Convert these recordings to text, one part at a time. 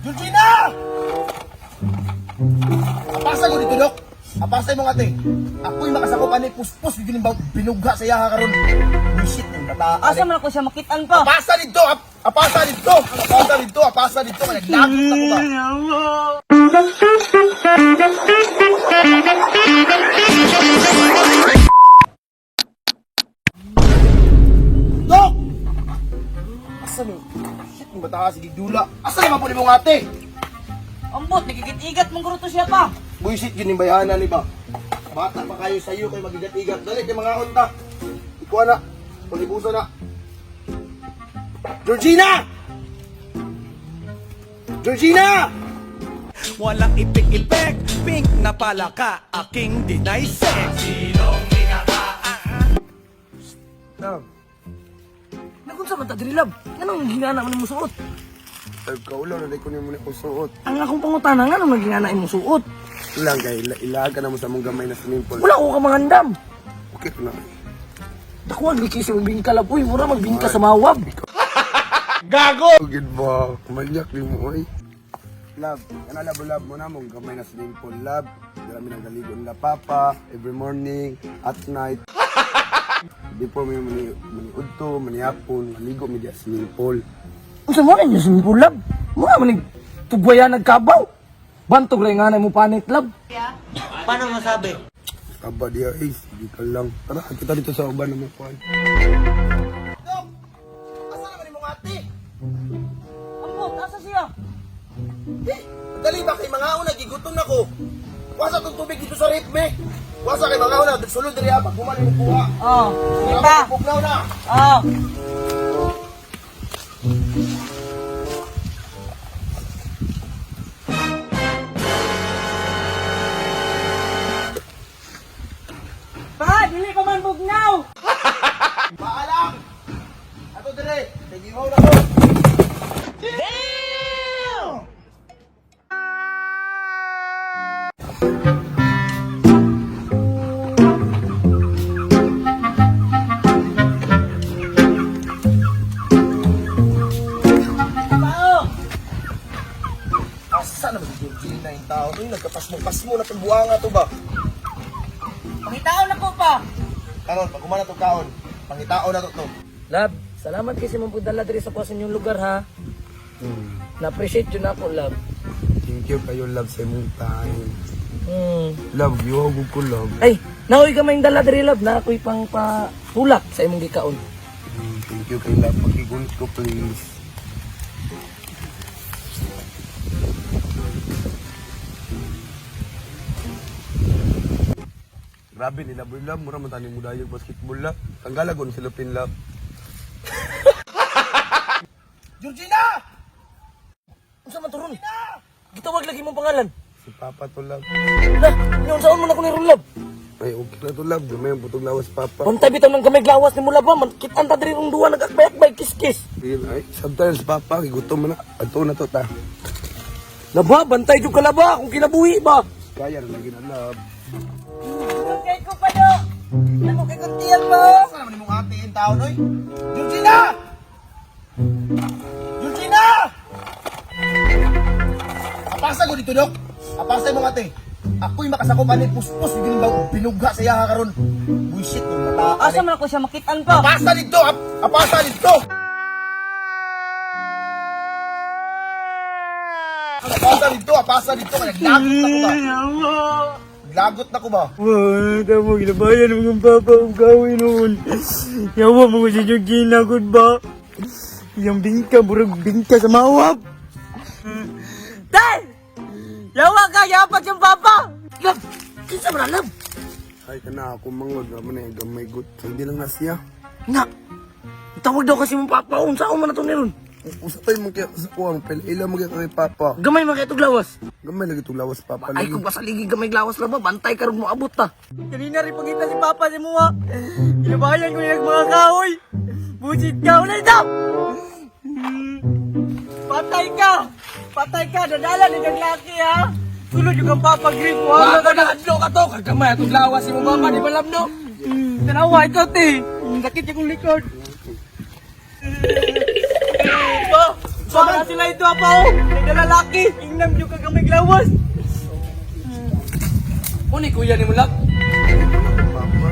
Georgina! Apasa ko dito, Dok. Apasa mo ate. Ako'y makasakop ani puspos gid ning binugha sa iyaha karon. Bullshit ning bata. Asa man ako siya makitaan pa? Apasa dito! Apasa dito! Apasa dito! Apasa dito! Kaya naglagot na ko ba? Dok! Asa ni? Shit, yung bata sige dula. Asa naman po ni mong ate? Ambot, nagigit-igat mong gruto siya pa. Buisit yun yung bayana ni ba? Bata pa kayo sa iyo kay magigat-igat. Dali kay mga unta. Ikuha na. Palibusa na. Georgina! Georgina! Walang ipik-ipik, pink na palaka, aking dinaisek. Love, Nagunsa man ta diri lab? Nganong gingana man imong suot? kaulaw na ko nimo ni suot. Ang akong pangutana nganong nagingana imong suot? Lang kay ilaga na mo sa mong gamay na swimming pool. Wala ko ka mangandam. Okay na. Dakuan lagi sa bingka lab uy, mura magbingka sa mawab. Gid ba? Kumalyak ni mo oy. Love, kana love love mo na mong gamay na swimming pool love. Dira mi nagaligo nila papa every morning at night. Before mi mani mani udto, mani hapon, maligo mi diya swimming pool. Unsa mo rin yung swimming pool lab? Mura man tugwaya nagkabaw. Bantog ra nga mo panit lab. Paano masabi? Kaba diya eh, sige ka lang. Tara, kita dito sa uban na mo kuan. Dok! Asa naman imong ate? Ambot, asa siya? Eh, dali ba kay mga una gigutom na ko. Wasa tong tubig dito sa rip me. Wasa kay mga una sulod diri ha pag human imong kuha. Oh, kita. Bugnaw na. Oh. Pa, dili pa man bugnaw. Paalam! Ato dire, kay gihaw na ko. Pao. Asa naman si Georgina yung tao? Uy, nagkapasmo-pasmo na itong buwanga to ba? Pangitaon na ko pa. Karon, pag humana itong kaon, pangitao na to to. Lab, salamat kay sa imong pagdala diri sa kuwasan yung lugar ha. Na-appreciate yun ako, love. Thank you kayo, love, sa imong time. Hmm. Love, you ako ko, love. Ay, naoy ka may dala diri lab, na ako'y pang patulak sa imong gikaon. Thank you kay love. Pakigunit ko, please. Grabe nila, boy, love. Mura man tani mo dayog basketball, love. Tanggalagon sila pin, love. Georgina! Unsa man turon? Gitawag lagi imong pangalan. Si Papa to, love. Lah, ingon saon man ako ni Ron, lab? Ay, okay na to, love. Gamay ang putog lawas, Papa. Bantay bitaw ng gamay lawas ni mula ba man kitan ta diri rong duwa nagakbay-akbay kiss-kiss. Ay, sometimes, Papa, gigutom mo na. Ato na to, ta. Laba, bantay jud ka laba kung kinabuhi ba. Kaya na lagi na, love. Kay ko pa do. Ano kay kuntiyan mo? Saan naman imong ate yung tao, noy? Georgina! Georgina! Apasa ko dito, Dok. Apasa imong ate. Ako'y makasakop ani puspos gid ba binugha sa iyaha karon. Bullshit yung bata. Asa man ako siya makitaan pa? Apasa dito! Apasa dito! Apasa dito! Apasa dito! Kaya naglagot na ko ba? Naglagot na ko ba? Wah, tamo ginabayan mo ng papa ang gawin noon. Yawa mo ko si Georgina, good ba? Yung bingka, murag bingka sa mawap. Tay! Yawa ka, yapat yung papa. Lab, kinsa man na, lab? Ay, kana ako mangod. Naman na yung gamay gut. Hindi lang na siya. Nga. Tawag daw kasi mong papa unsa man na to ni Ron? Usa tayo mo kaya sa kuha. Ila mo kaya kay Papa. Gamay man kay lawas. Gamay lagi itong lawas, Papa. Ay Lagi. kung pasaligi gamay lawas laba, bantay karon mo abot ta. Kanina rin pagkita si papa si Mua. Ginabayan ko yung mga kahoy. Busit ka, wala ito! Patay ka! Patay ka, dadala ni kang laki ha! Sulod yung kang papa grip mo. Wala ka na adlo ka to, kagamay atong lawas si mong papa di ba lab no? Tanawa ito, te. Sakit yung likod. Pa! Para sila ito pa oh. Nagdalalaki. Ingnam yung kagamay lawas. Muni kuya ni mo, love. Papa.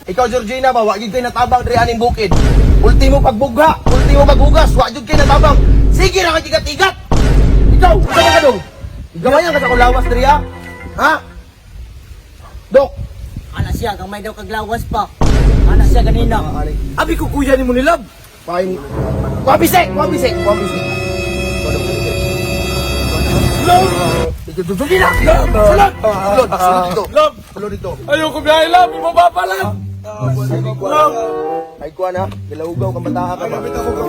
Ikaw Georgina ba, wa gyud kay natabang diri aning bukid. Ultimo pagbugha, ultimo paghugas, wa gyud kay natabang. Sige ra kay tigat-tigat. Ikaw, usa ka kadong. Gamayan ka sa akong lawas diri ha. Ha? Dok. Ana siya, gamay daw kaglawas pa. Ana siya ganina. Abi ko kuya ni mo ni love. Pain. Wabisek, wabisek, wabisek. Love! Georgina! Sulod! Sulod, sulod dito. Love! Sulod dito. Ayoko biyahe, love. Ibaba pa, love. Ay kuha na, gilaugaw kang bata ka ba?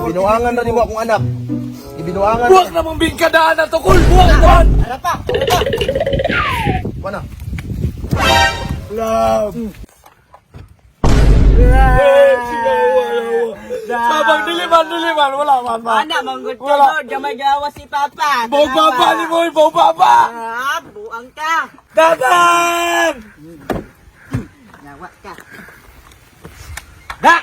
Ibinuangan na nimo akong anak. Ibinuangan. Buwak na mong bingkadaan na tukol. Buwak na. Ara pa, ara pa. Kuha na. Love. Sabang diliman, diliman. Wala man, man. Ana, manggod ka Wala. Lord. Gamay gawas si Papa. Baw baba ni mo, baw baba. Ah, buang ka. Dadan! Yawa ka. Da!